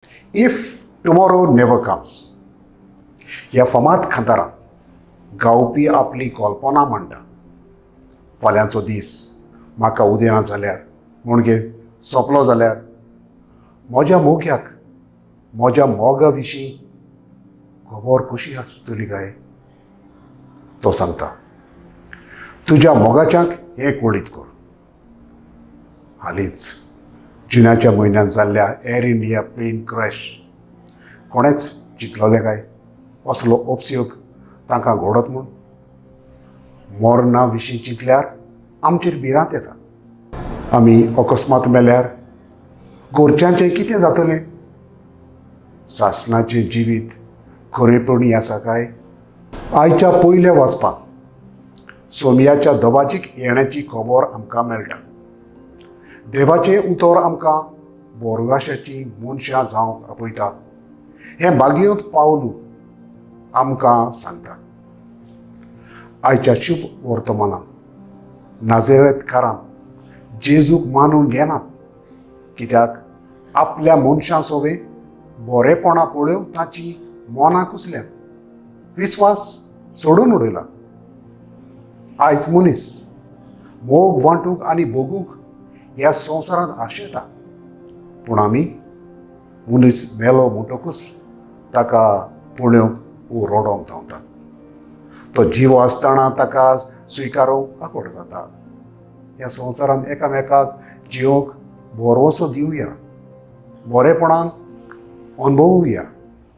If tomorrow never comes ह्या फामाद कांतारान गावपी आपली कल्पना मांडटा. फाल्यांचो दीस म्हाका उदेना जाल्यार, म्हणजे सोंपलो जाल्यार, म्हज्या मोग्याक म्हज्या मोगा विशीं खबर कशी आसतली काय? तो सांगता, तुज्या मोगाच्याक हें कळीत कर. हालींच जुनाच्या म्हयन्यांत जाल्ल्या एअर इंडिया प्लेन क्रॅश कोणेच चिंतलोलें काय असलो अपयोग तांकां घडत म्हूण? मरणा विशीं चिंतल्यार आमचेर भिरांत येता. आमी अकस्मात मेल्यार घरच्यांचें कितें जातलें? सासणाचें जिवीत खरेपणी आसा काय? आयच्या पयल्या वाचपांत सोमयाच्या दबाजीक येण्याची खबर आमकां मेळटा. देवाचें उतर आमकां बोरवाशाचीं मनशां जावंक आपयता हें बागयोत पावलू आमकां सांगता. आयच्या शुभ वर्तमानान नाजेरेतकारान जेजूक मानून घेनात, कित्याक आपल्या मनशां सोवे बरेपणां पळोवन ताची मनां कुसल्यात, विस्वास सोडून उडयला. आयज मनीस मोग वांटूंक आनी भोगूंक ह्या संवसारांत आशेता, पूण आमी मनीस मेलो म्हणटकूच ताका पळोवंक वो रडोवंक धांवतात. तो जिवो आसतना ताका स्विकारूंक आकड जाता. ह्या संवसारांत एकामेकाक जिवंक भरवंसो दिवया, बरेपणान अणभवुया.